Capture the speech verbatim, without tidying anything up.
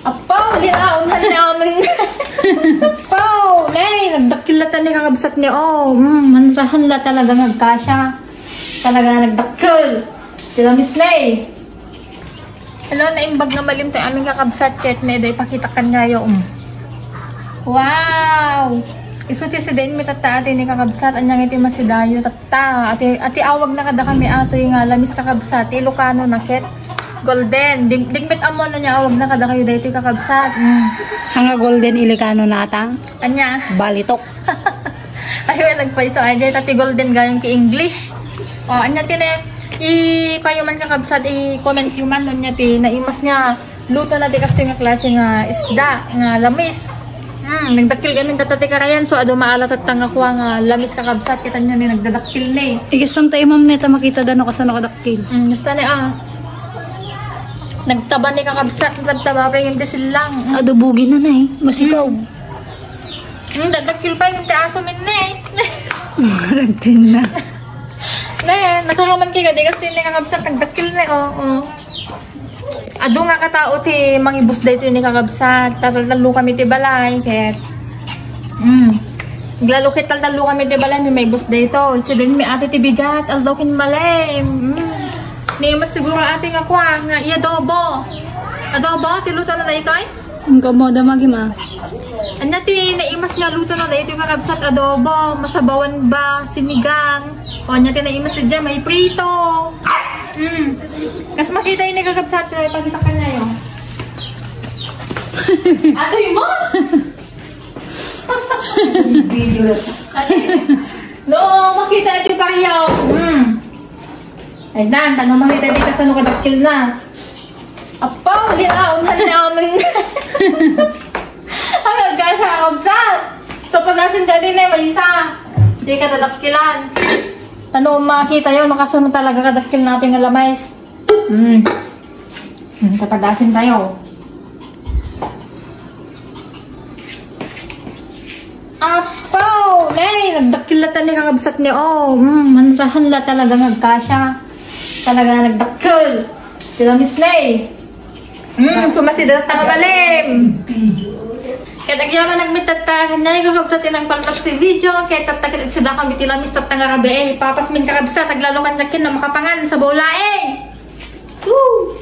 Apaw, di aon, han ni amin. Apaw, nay, nagdakkel la ta ni kakabsat ni, oh. Mm, manrahan la talaga nga agkasya. Talaga nagdakkel. Sila Miss Nay. Hello, naimbag nga malim tayo amin kakabsat, ket may day pakita kanyayo, um. Wow! Isu ti siden mi tatta ati ni kakabsat, anyang iti masidayo tatta. Ati, ati awag na kada kami atoy nga lamis kakabsat, Ilocano na ket golden. Dig-, digmet ammo na niya awag na kada kayo daytoy kakabsat. Mm. Hanga golden Ilocano nata? Anya? Balitok. Ay, wala nagpaiso. Ay, dayta ti golden gayam ki English. O, anya ti ne, i-, kayo man kakabsat, i-comment yo man, no, anya ti naimas nga luto na ti kastoy nga klase nga isda, nga lamis. Hmm, nagdakkel kami tatta ti karayan, so adu maala tatta nga kua nga lamis kakabsat, kita nyo ni nagdadakkel ni. Igasam ta imam ne, ta makita da no kasano kadakkel. Hmm, gusto ni, ah. Nagtaba ni kakabsat, nagtaba pa yung desilang. Hmm. Adobo gina na eh, masikaw. Hmm. Hmm, dadakkel pa yung ti aso min ni. Nagtin na. Ne, nakaruman kay gadi, kasi ni kakabsat, nagdakkel ni, oh, oh. Adu nga katao ti mangibus daytoy ni kakabsat. Tataltallo kami ti balay, ket, mm. Naglalo ket taltallo kami ti balay, may maibus daytoy. Siden mi ati ti bigat, aldaw ken malem. Mm. Ni mas siguro ati nga kua, nga i-adobo. Adobo, ti luto na daytoy? Ang kamoda, Magi, ma. Anya ti naimas nga luto na daytoy kakabsat, adobo, masabawan ba, sinigang. O, anya ti naimas ti dyan, may prito. Mm. Kas makita yun ni kakabsat, eh, pakita ka na yun. Atoy mo! Video na. No, makita ito pareho. Mm. Ay, dan, tanong makita di kasano kadakkel na. Apaw, di aon, han ni amin. Ang agkasya, kabsat. So, pag-asin ka din eh, may isa. Di ka dadakkelan. Ano, makita yun, no, kasano talaga kadakkel natin nga lamais. Hmm. Hmm, kapag-asin tayo. Apaw! Nay, nagdakkel la ta ni kakabsat ni, oh. Mm, manrahan la talaga nga agkasya. Talaga nga nagdakkel. Sila Miss Nay. Mm, sumasida ta nga malim. Ket agyaman nagmitatta, kanya yung kakabsat yung nagpalpas ti video, kaya tatta ket sida kami ti lamis tatta nga rabi, eh. Papas min kakabsat, aglalo kanya kin na makapangan sa bola, eh. Woo!